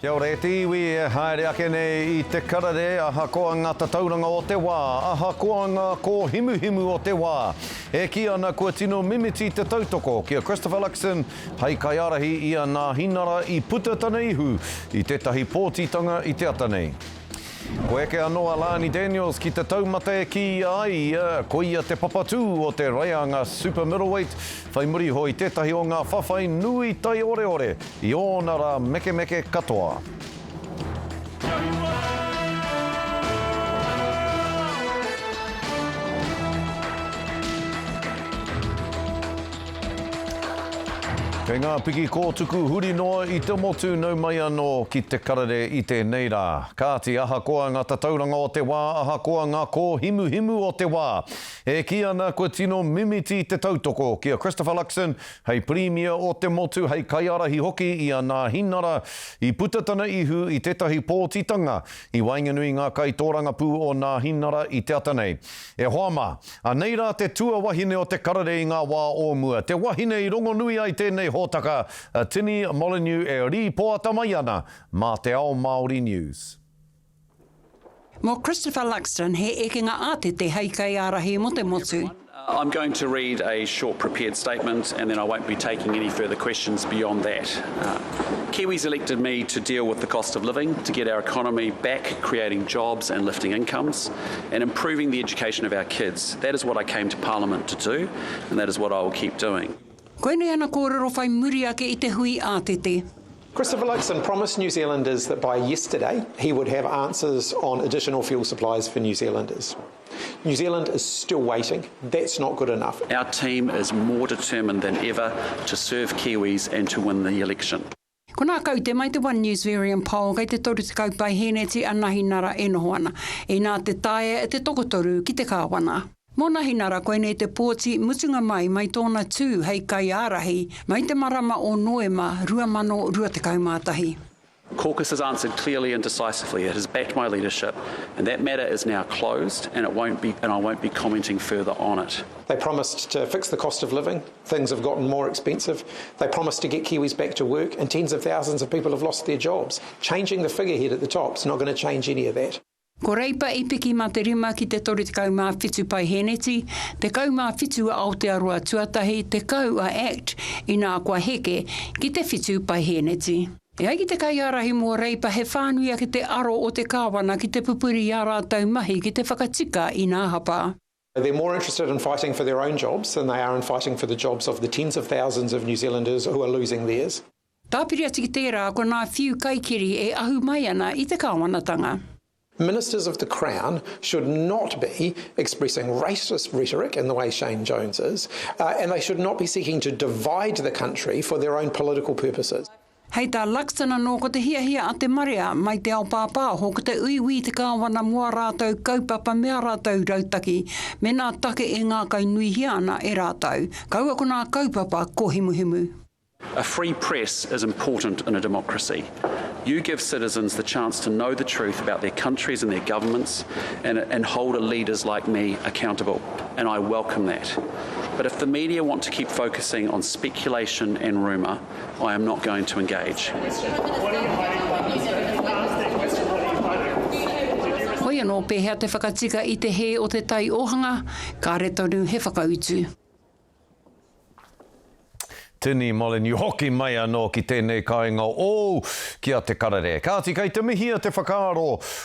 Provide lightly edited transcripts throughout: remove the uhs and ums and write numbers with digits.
Kia ora e te iwi e haere ake nei i te karere ahakoa ngā tatauranga o te wā, ahakoa ngā kōhimuhimu o te wā. E kī ana kua tino mimiti te tautoko ki a Christopher Luxon hei kaiārahi i a Nāhinara i puta tana ihu i tētahi pōtitanga i te ata nei. Kua eke anō a Lani Daniels ki te taumata e kīia ai ia koia te papatū o te raianga super middleweight whai muri iho i tētahi o ngā whawhai nui taioreore i ōna rā mekemeke katoa. Kei ngā piki kōtuku huri noa i te motu nau mai anō ki te karere i tēnei rā. Kāti, ahakoa ngā tatauranga o te wā, ahakoa ngā kōhimuhimu o te wā, e kī ana kua tino mimiti te tautoko ki a Christopher Luxon hei Pirimia o te motu, hei kaiārahi hoki i a Nāhinara i puta tana ihu i tētahi pōtitanga i waenganui i ngā kaitōrangapū o Nāhinara i te ata nei. E hoa mā, Anei rā te tuawahine o te karere i ngā wā o mua, te wahine i rongonui ai tēnei hōtaka, a Tini Molyneux e rīpoata mai ana mā Te Ao Māori News. Mō Christopher Luxon, he ekenga ātete hei kaiārahi mō te motu. I'm going to read a short prepared statement and then I won't be taking any further questions beyond that. Kiwis elected me to deal with the cost of living, to get our economy back creating jobs and lifting incomes. and improving the education of our kids. That is what I came to Parliament to do, and that is what I will keep doing. Koinei ana kōrero whai muri ake i te hui ātete. Christopher Luxon promised New Zealanders that by yesterday he would have answers on additional fuel supplies for New Zealanders. New Zealand is still waiting. That's not good enough. Our team is more determined than ever to serve Kiwis and to win the election. Ko nā kaute mai te One News Varian Poll kei te 30 paihēneti a Nahinara e noho ana. Inā te taea e te tokotoru ki te kāwana. Mō Nahinara koinei te pōti mutunga mai mai tōna tū hei kaiārahi mai te marama o Noema 2021. Caucus has answered clearly and decisively. It has backed my leadership and that matter is now closed and it won't be and I won't be commenting further on it. They promised to fix the cost of living. Things have gotten more expensive. They promised to get Kiwis back to work and tens of thousands of people have lost their jobs. Changing the figurehead at the top's not going to change any of that. Ko Reipa i piki mā te rima ki te 37 paihēneti, 17 a Aotearoa Tuatahi, 10 a act, inā kua heke ki te whitu paihēneti. E ai ki te kaiārahi mō Reipa he whānui ake te aro o te Kāwana ki te pupuri i ā rātou mahi ki te whakatika i nā hapa. They're more interested in fighting for their own jobs than they are in fighting for the jobs of the tens of thousands of New Zealanders who are losing theirs. Tāpiri atu ki tērā, ko nā whiu kaikiri e ahu mai ana i te kāwanatanga. Ministers of the Crown should not be expressing racist rhetoric in the way Shane Jones is, and they should not be seeking to divide the country for their own political purposes. Hei tā Luxon anō ko te hiahia a te marea mai te ao pāpāho ko te uiui i te kāwana mō ā rātou kaupapa me ā rātou rautaki me nā take e ngākaunuihia ana e rātou. Kaua ko nā kaupapa kōhimuhimu. A free press is important in a democracy. You give citizens the chance to know the truth about their countries and their governments and, and hold leaders like me accountable, and I welcome that. But if the media want to keep focusing on speculation and rumour, I am not going to engage. Hoi anō, pēhea te whakatika i te hē o te tai ōhanga, kāre tonu he whakautu. Tini Molyneux hoki mai anō ki tēnei kāinga ōu ki a Te Karere. Kāti kei te mihia te whakaaro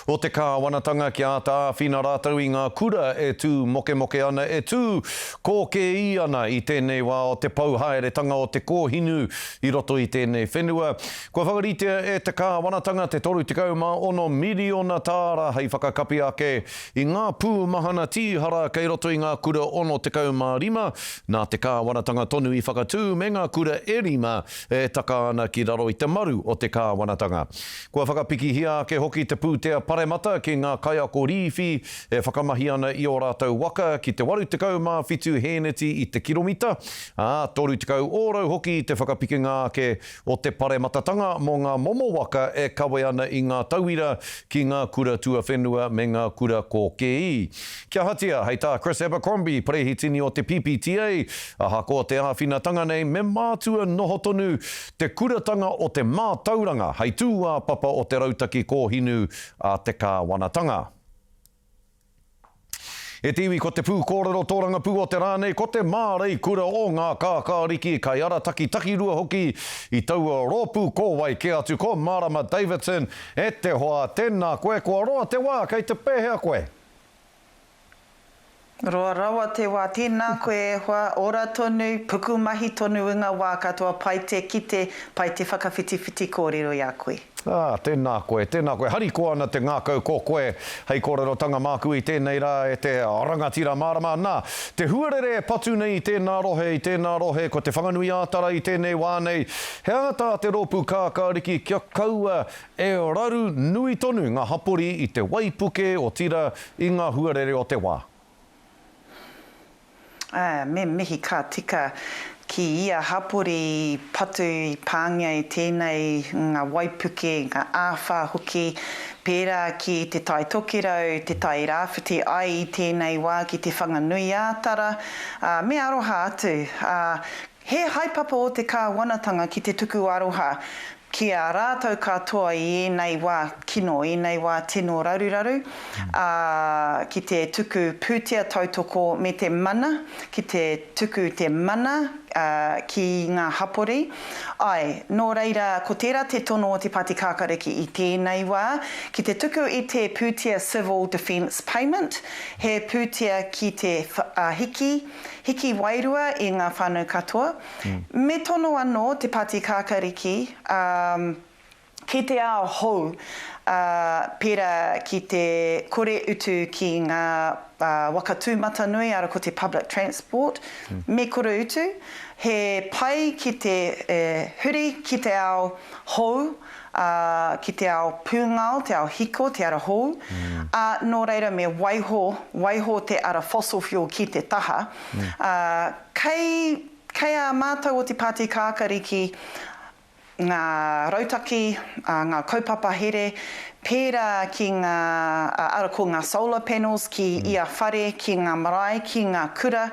o te kāwanatanga kia āta āwhina rātou i ngā kura e tū mokemoke ana, e tū kōkēī ana i tēnei wā o te pau haeretanga o te kōhinu i roto i tēnei whenua. Kua whakaritea e te kāwanatanga te 36 miriona tāra hei whakakapi ake i ngā pū mahana tīhara kei roto i ngā kura 65 nā te kāwanatanga tonu i whakatū me ngā kura e rima e taka ana ki raro i te maru o te kāwanatanga. Kua whakapikihia ake hoki te pūtea paremata ki ngā kaiako rīwhi e whakamahi ana i ō rātou waka ki te 87 hēneti i te kiromita, ā, 30 ōrau hoki te whakapikinga ake o te parematatanga mō ngā momo waka e kawe ana i ngā tauira ki ngā kura tuawhenua me ngā kura kōkēī. Kia ahatia, hei tā Chris Abercrombie, Perehitini o te PPTA, ahakoa te āwhinatanga nei, me. mātua noho tonu te kuratanga o te mātauranga hei tūāpapa o te rautaki kōhinu a te kāwanatanga. E te iwi, ko te pūkōrero tōrangapū o te rā nei, ko te māreikura o ngā kākāriki, kaiarataki takirua hoki i taua rōpū ko wai kē atu ko Marama Davidson. E te hoa, tēnā koe, kua roa te wā, kei te pēhea koe? Roa rawa te wā, tēnā koe e hoa, ora tonu, pukumahi tonu i ngā wā katoa, pai te kite, pai te whakawhitiwhiti kōrero i a koe. Ā, tēnā koe, tēnā koe. Harikoa ana te ngākau ko koe hei kōrerotanga māku i tēnei rā e te rangatira mārama. Nā, te huarere e patu nei i tēnā rohe, i tēnā rohe, ko Te Whanganui-ā-Tara i tēnei wā nei. He aha tā te rōpū kākāriki kia kaua e raru nui tonu ngā hapori i te waipuke, otirā, i ngā huarere o te wā? Ā, me mihi ka tika ki ia hapori i patu, i pāngia i tēnei, ngā waipuke, ngā āwhā hoki, pērā ki Te Tai Tokerau, Te Tai Rāwhiti ai i tēnei wā ki Te Whanganui-ā-Tara, ā, me aroha atu, ā, he haepapa o te kāwanatanga ki te tuku aroha ki a rātou katoa i ēnei wā kino, ēnei wā tino raruraru, ā, ki te tuku pūtea tautoko me te mana, ki te tuku te mana ki ngā hapori. Āe, nō reira, ko tērā te tono o Te Pāti Kākariki i tēnei wā, ki te tuku i te pūtea Civil Defence Payment, he pūtea ki te hiki, hiki wairua i ngā whānau katoa, Me tono anō te Pāti Kākariki, ā, ki te ao hou, ā, pērā ki te kore utu ki ngā waka tūmatanui, ara ko te public transport, me kore utu, he pai ki te huri ki te ao hou, ā, ki te ao pūngao, te ao hiko, te ara hou, ā, nō reira me waiho, waiho te ara fossil fuel ki te taha, ā, Kei, kei a mātou o Te Pāti Kākariki ngā rautaki, ngā kaupapa here, pērā ki ngā, ara ko ngā solar panels ki ia whare, ki ngā marae, ki ngā kura.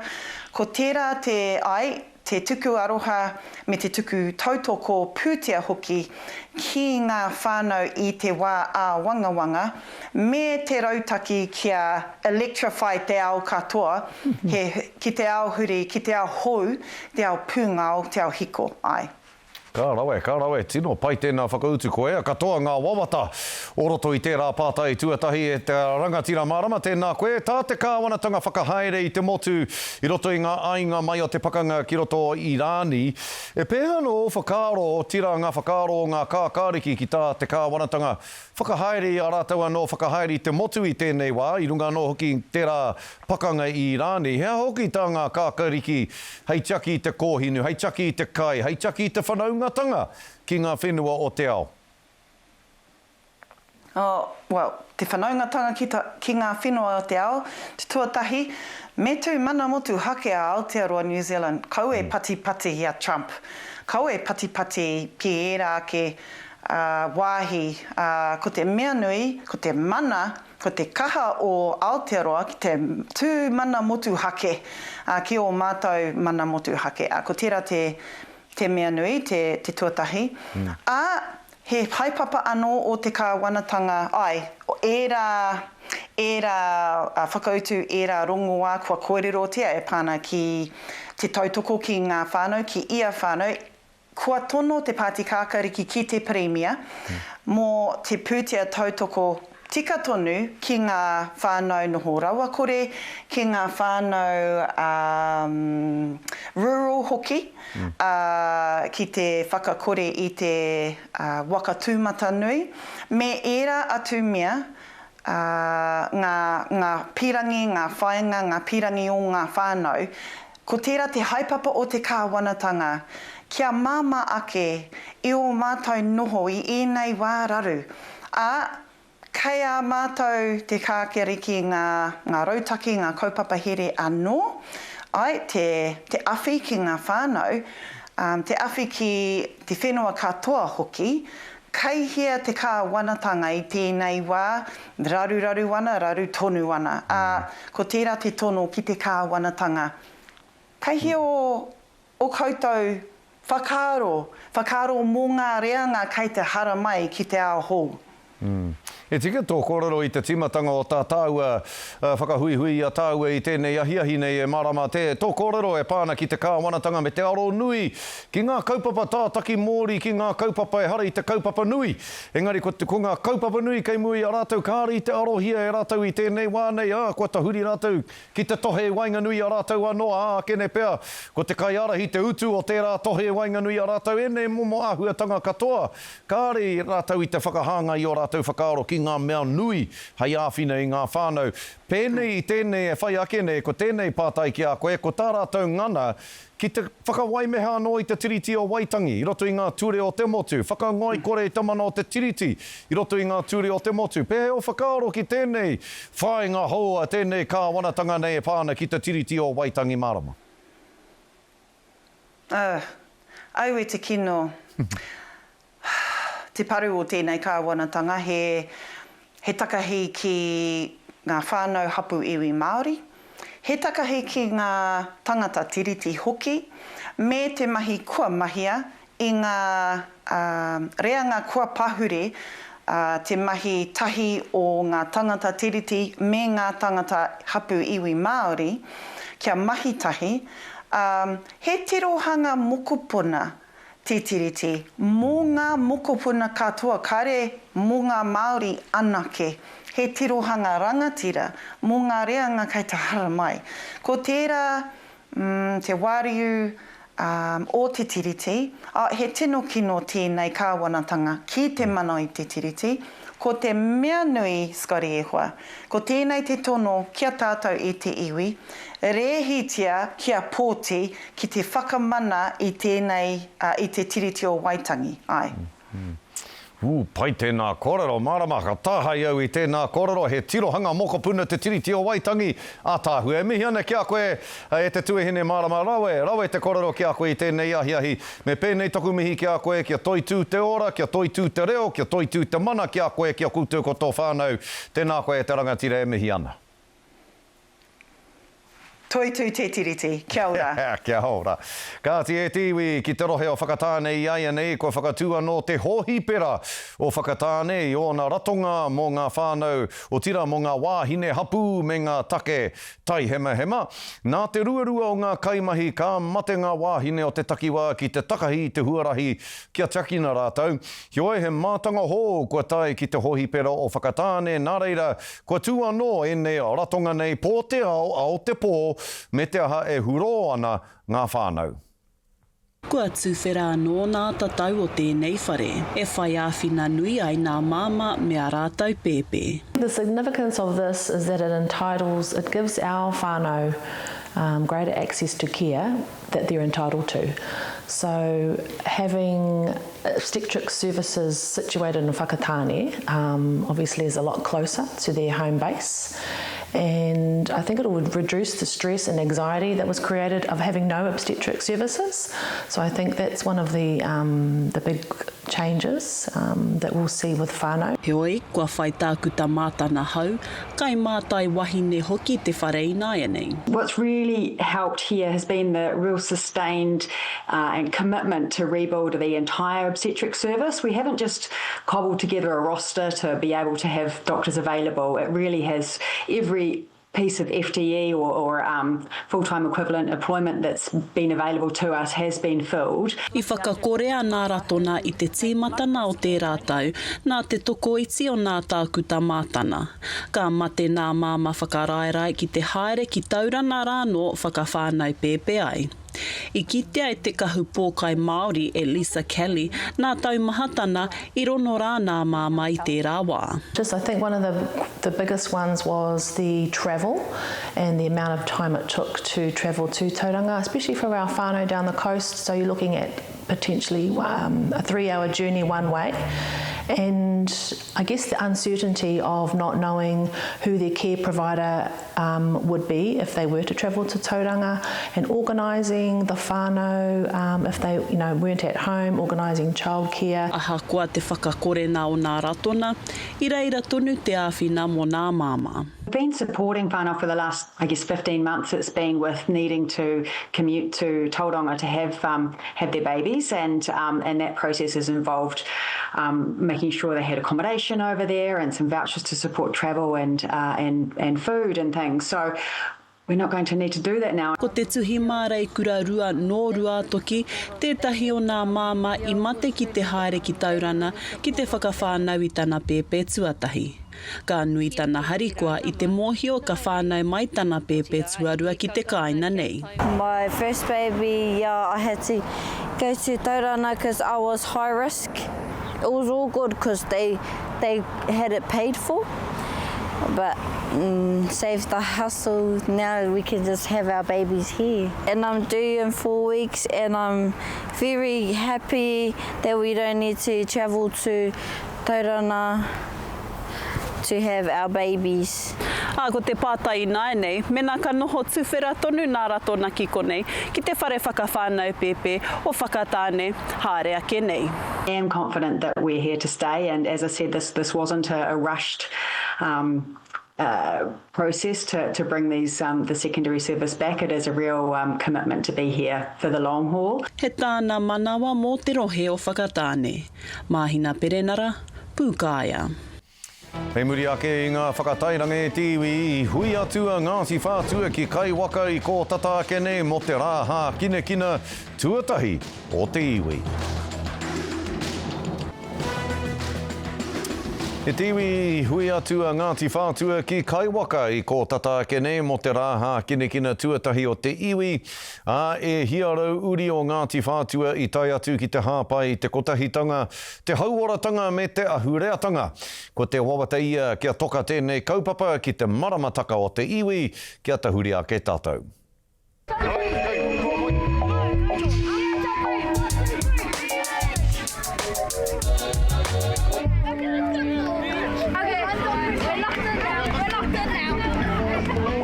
Ko tērā te, ai, te tuku aroha me te tuku tautoko pūtea hoki ki ngā whānau i te wā āwangawanga, me te rautaki kia electrify te ao katoa, he, ki te ao huri, ki te ao hou, te ao pūngao, te ao hiko, āe. Ka rawe, ka rawe, tino pai tēnā whakautu koe, katoa ngā wawata o roto i tērā pātai tuatahi e te rangatira mārama, tēnā koe, tā te kāwanatanga whakahaere i te motu i roto i ngā aiga mai o te pakanga ki roto o Irāni, e pēhea ana ō whakaaro, otirā ngā whakaaro o ngā kākāriki ki tā te kāwanatanga Whakahaere i a rātou anō whakahaere i te motu i tēnei wā, i runga anō hoki i tērā pakanga i Irāni. He aha hoki tā ngā kākariki hei tiaki i te kōhinu, hei tiaki i te kai, hei tiaki i te whanaungatanga ki ngā whenua o te ao? Oh, well, te whanaungatanga ki ta, ki ngā whenua o te ao, te tuatahi, me tū mana motuhake a Aotearoa New Zealand, kaua e patipati i a Trump, kaua e patipati ki ērā ake ā, wāhi, ā, ko te mea nui, ko te mana, ko te kaha o Aotearoa ki te tū mana motuhake, ā, ki ō mātou mana motuhake, ā, ko tērā te, te mea nui, te, te tuatahi. Ā, he haepapa anō ō te kāwanatanga, āe, ērā, ērā whakautu, ērā rongoā kua kōrerotia e pā ana ki te tautoko ki ngā whānau, ki ia whānau, Kua tono te Pāti Kākariki ki te Pirimia mō te pūtea tautoko tika tonu ki ngā whānau noho rawakore, ki ngā whānau rural hoki, ki te whakakore i te waka tūmatanui, me ērā atu mea, ngā, ngā pīrangi, ngā whāinga, ngā pīrangi o ngā whānau. Ko tērā te haepapa o te kāwanatanga, kia māmā ake i ō mātou noho i ēnei wā raru, ā, kei a mātou te kākariki ngā, ngā rautaki, ngā kaupapa here anō, āe, te, te awhi ki ngā whānau, ā, te awhi ki te whenua katoa hoki, kei hea te kāwanatanga i tēnei wā, Raruraru ana, raru tonu ana, ā, ko tērā te tono ki te kāwanatanga. Kei hea ō, ō koutou. Whakaaro, whakaaro mō ngā reanga kei te haramai ki te ao hou. E tika tō kōrero i te tīmatanga o tā tāua whakahuihui i a tāua i tēnei ahiahi nei e mārama te tō kōrero e pā ana ki te kāwanatanga me te aro nui ki ngā kaupapa tātaki mōri ki ngā kaupapa ehara i te kaupapa nui engari ko ko ngā kaupapa nui kei mua i a rātou kāre i te arohia e rātou i tēnei wā nei ā kua tahuri rātou ki te tohe i waenganui i a rātou anō, ā, akene pea, ko te kaiārahi te utu o tērā tohe i waenganui i a rātou, ēnei momo āhuatanga katoa, kāre rātou i te whakahāngai i ō rātou whakaaro ki ngā mea nui hei āwhina i ngā whānau. Pēnei i tēnei e whai ake nei, ko tēnei pātai ki a koe, ko tā rātou ngana Ki te whakawaimeha anō i te Tiriti o Waitangi i roto i ngā ture o te motu, whakangoikore i te mana o te Tiriti i roto i ngā ture o te motu. Pēhea ō whakaaro ki tēnei whāinga hou a tēnei kāwanatanga nei e pā ana ki te Tiriti o Waitangi Mārama? Ugh. Aue te kino. Te paru o tēnei kāwanatanga he he takahi ki ngā whānau hapū iwi Māori, he takahi ki ngā tangata Tiriti hoki, me te mahi kua mahia i ngā reanga kua pahure te mahi tahi o ngā tangata Tiriti me ngā tangata hapū iwi Māori kia mahi tahi, ā, he tirohanga mokopuna Te Tiriti, mō ngā mokopuna katoa, kare mō ngā Māori anake. He tirohanga rangatira mō ngā reanga kei te haramai. Ko tērā, mm, te wāriu, um, o Te Tiriti, ā, he tino kino tēnei kāwanatanga ki te mana i Te Tiriti. Ko te mea nui, Scotty e hoa, ko tēnei te tono ki a tātou e te iwi, rēhitia kia pōti ki te whakamana i tēnei, i te Tiriti o Waitangi, āe. Ū, pai tēnā kōrero, mārama, ka tāhae au i tēnā kōrero, he tirohanga mokopuna te Tiriti o Waitangi, ātaahua. E mihi ana ki a koe, e te tuahine mārama, rawe, rawe te kōrero ki a koe i tēnei ahiahi. Me pēnei taku mihi ki a koe, kia toitū te ora, kia toitū te reo, kia toitū te mana ki a koe, ki a koutou ko tō whānau. Tēnā koe e te rangatira e mihi ana. Toitū te Tiriti. Kia ora. Kia ora. Kāti e te iwi ki te rohe o Whakatāne iaianei kua whakatū anō te hōhipera o Whakatāne i ōna ratonga mō ngā whānau, otirā mō ngā wāhine hapū me ngā take taihemahema. Nā te ruarua o ngā kaimahi ka mate ngā wāhine o te takiwā ki te takahi i te huarahi kia tiakina rātou. Heoi he mātanga hou kua tae ki te hōhipera o Whakatāne nā reira Kua tū anō ēnei ratonga nei pō te ao, ao te pō, me te aha e hurō ana ngā whānau. Kua tuwhera anō nā tatau o tēnei whare, e whai āwhina nui ai nā māmā me ā rātou pēpē. The significance of this is that it entitles, it gives our whānau greater access to care that they're entitled to. So having obstetric services situated in Whakatāne um, obviously is a lot closer to their home base and I think it would reduce the stress and anxiety that was created of having no obstetric services. So I think that's one of the, um, the big changes um, that we'll see with whānau. Heoi, kua whai tākuta mātana hau, kaimātai wahine hoki te whare ināianei. What's really helped here has been the real sustained uh, and commitment to rebuild the entire obstetric service. We haven't just cobbled together a roster to be able to have doctors available. It really has every piece of FTE or, or um, full-time equivalent employment that's been available to us has been filled. I whakakorea nā Ratona i te tīmatana o tērā tau nā te tokoiti o nā tākuta mātana. Ka mate nā māmā whakaraerae ki te haere ki Taurana rānō whakawhānau pēpē ai. I kitea e te kahu pōkai Māori e Lisa Kelly nā taumahatana i rono rā nā māmā i tērā wā. Just I think one of the the biggest ones was the travel and the amount of time it took to travel to Tauranga, especially for our whānau down the coast, so you're looking at potentially um, a three-hour journey one way. And I guess the uncertainty of not knowing who their care provider um, would be if they were to travel to Tauranga and organising the whānau um, if they you know, weren't at home, organising childcare. Ahakoa te whakakorena o nā ratona, i reira tonu te āwhina mō nā māmā. Been supporting whānau for the last, I guess, 15 months. It's been with needing to commute to Tauranga to have um, have their babies, and um, and that process has involved um, making sure they had accommodation over there and some vouchers to support travel and uh, and and food and things. So we're not going to need to do that now. Ko Te Tuhimāreikura Rua nō Ruātoki tētahi o nā māmā i mate ki te haere ki Taurana ki te whakawhānau i tana pēpē tuatahi. Ka nui tana harikoa i te mōhio ka whānau mai tana pēpē tuarua ki te kāina nei. My first baby, yeah, I had to go to Taurana cause I was high risk. It was all good cause they, they had it paid for but mm, saves the hassle. Now we can just have our babies here. And I'm due in four weeks and I'm very happy that we don't need to travel to Tauranga to have our babies. Ā, ko te pātai ināianei, mēnā ka noho tuwhera tonu nā ratona ki konei, ki te whare whakawhānau pēpē o Whakatāne, haere ake nei. I am confident that we're here to stay and as I said this this wasn't a, a rushed um, uh, process to, to bring these um, the secondary service back. It is a real um, commitment to be here for the long haul. He tāna manawa mō te rohe o Whakatāne. Māhina Perenara, Pūkāea. Hei muri ake i ngā whakatairanga e te iwi, i hui atu a Ngāti Whātua ki Kaiwaka i kō tata ake nei mō te rā hākinakina tuatahi o te iwi. E te iwi, i hui atu a Ngāti Whātua ki Kaiwaka i kō tata ake nei mō te rā hākinakina tuatahi o te iwi, ā, e hia rau uri o Ngāti Whātua i tae atu ki te hāpai i te kotahitanga Te hauoratanga me te ahureatanga. Ko te wawata ia kia toka tēnei kaupapa ki te maramataka o te iwi, kia tahuri ake tātou.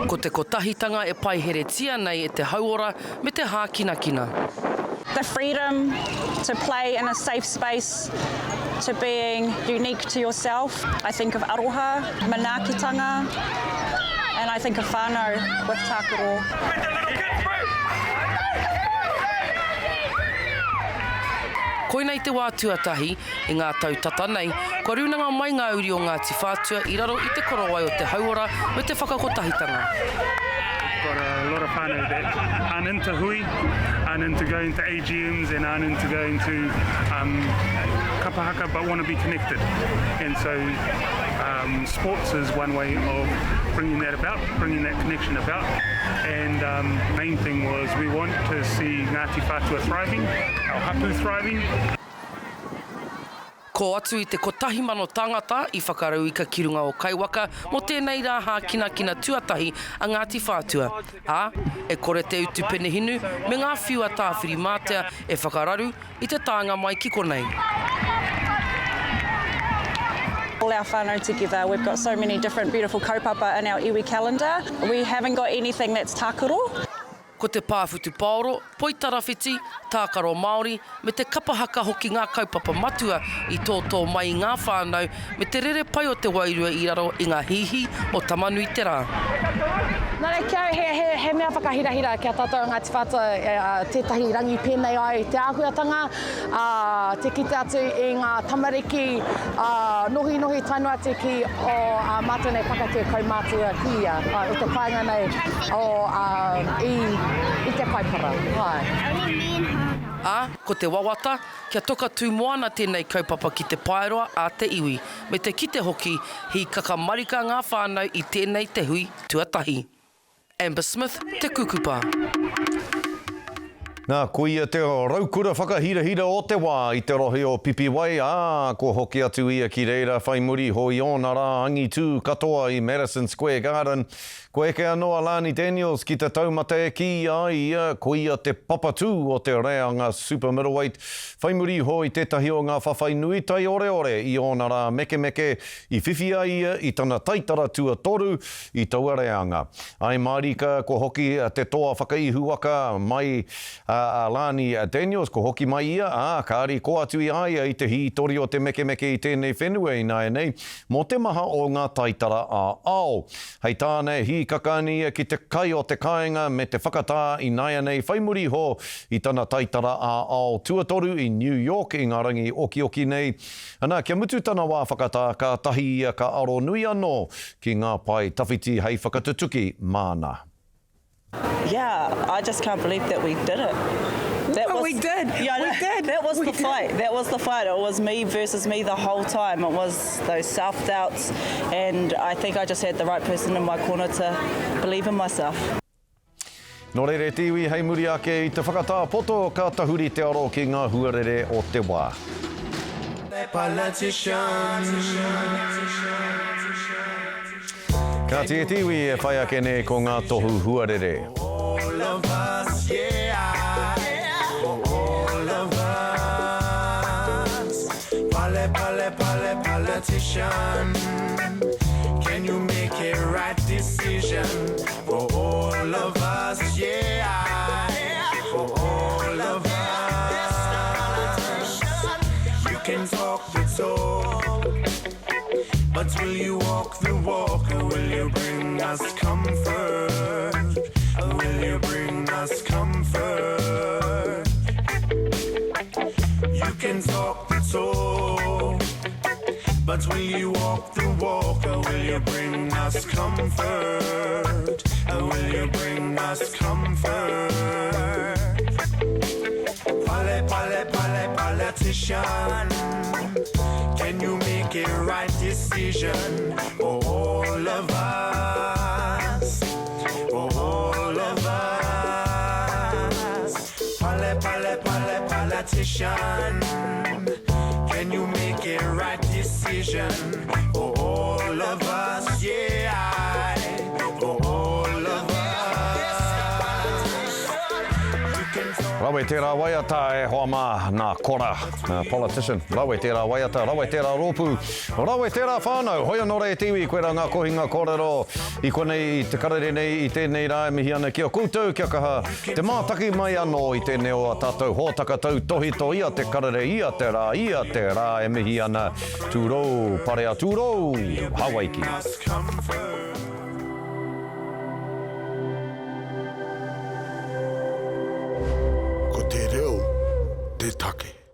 Ko te kotahitanga e paiheretia nei e te hauora me te hākinakina. The freedom to play in a safe space, to being unique to yourself. I think of aroha, manaakitanga, and I think of whānau with tākaro. Koinei te wā tuatahi i ngā tau tata nei, kua rūnanga mai ngā uri o Ngāti Whātua i raro i te korowai o te hauora me te whakakotahitanga. We've got a lot of whānau that aren't into hui, aren't into going to AGMs and aren't into going to um, kapa haka but want to be connected. And so um, sports is one way of bringing that about, bringing that connection about. And um, main thing was we want to see Ngāti Whātua thriving, our hapu thriving. Kō atu i te 1,000 tāngata i whakarauika ki runga o Kaiwaka mō tēnei rā hākinakina tuatahi a Ngāti Whātua, ā, e kore te utu penehinu me ngā whiu a Tāwhirimātea e whakararu i te taenga mai ki konei. All our whānau together, we've got so many different beautiful kaupapa in our iwi calendar. We haven't got anything that's tākaro. Ko te pā whutupaoro, poitarawhiti, tākaro Māori, me te kapa haka hoki ngā kaupapa matua i tōtō mai i ngā whānau me te rere pai o te wairua i raro i ngā hīhī o Tamanuiterā. Nā reira, kia he, he, he mea whakahirahira ki a tātou o Ngāti Whātua tētahi rangi pēnei ai te āhuatanga, ā, te kite atu i ngā tamariki, ā, nohinohi tae noa atu ki ō ā mātou nei pakeke kaumātua kuia, ā, o te kāinga nei o, ā, i, i te Kaipara, āe. Ā, ko te wawata, kia toka tū moana tēnei kaupapa ki te paeroa a te iwi, me te kite hoki, hīkaka marika ngā whānau i tēnei te hui tuatahi. Amber Smith, Te Kukupa. Nā, ko ia te raukura whakahirahira o te wā i te rohe o Pipiwai, ā, kua hoki atu ia ki reira whai muri iho i ōna rā angitū katoa i Madison Square Garden. Kua eke anō a Lani Daniels ki te taumata e kīia ai ia ko ia te papatū o te reanga super middleweight whai muri iho i tētahi o ngā whawhai nui taioreore i ōna rā mekemeke i whiwhi ai ia i tana taitara tuatoru i taua reanga. Ai mārika kua hoki te toa whakaihuwaka mai a Lani Daniels, kua hoki mai ia, ā, kāri kō atu i a ia i te hītori o te mekemeke i tēnei whenua ināianei mō te maha o ngā taitara ā-ao. Hei tāna e hīkaka ana ia ki te kai o te kāinga me te whakatā ināianei whai muri iho i tana taitara ā-ao tuatoru i New York i ngā rangi okioki nei. Ana, kia mutu tana wā whakatā kātahi ia ka aro nui anō ki ngā pae tawhiti hei whakatutuki māna. Yeah, I just can't believe that we did it. That was, we did. Yeah, we did. That was we the did. fight. That was the fight. It was me versus me the whole time. It was those self doubts, and I think I just had the right person in my corner to believe in myself. Nō reira e te iwi, hei muri ake i te whakatā poto ka tahuri te aro ki ngā huarere o te wā. Kāti e te iwi e whai ake nei ko ngā tohu huarere. But will you walk the walk or will you bring us comfort? Will you bring us comfort? You can talk the talk, but will you walk the walk or will you bring us comfort? Will you bring us comfort? Pale, pale, pale, politician. Can you make a right decision for all of us? For all of us. Pale, pale, pale, politician. Can you make a right decision for all of us? Yeah, for all of us. Rawe tērā waiata e hoa mā, nā Kora, politician. Rawe tērā waiata, rawe tērā rōpū, rawe tērā whānau. Hoi anō rā e te iwi, koirā ngā kohinga kōrero i konei i te karere nei i tēnei rā e mihi ana ki a koutou kia kaha te mātaki mai anō i tēnei o a tātou hōtaka tautōhito i a te karere i a te rā, i a te rā e mihi ana. Tūrou, parea tūrou, Hawaiki. Ko te reo te take.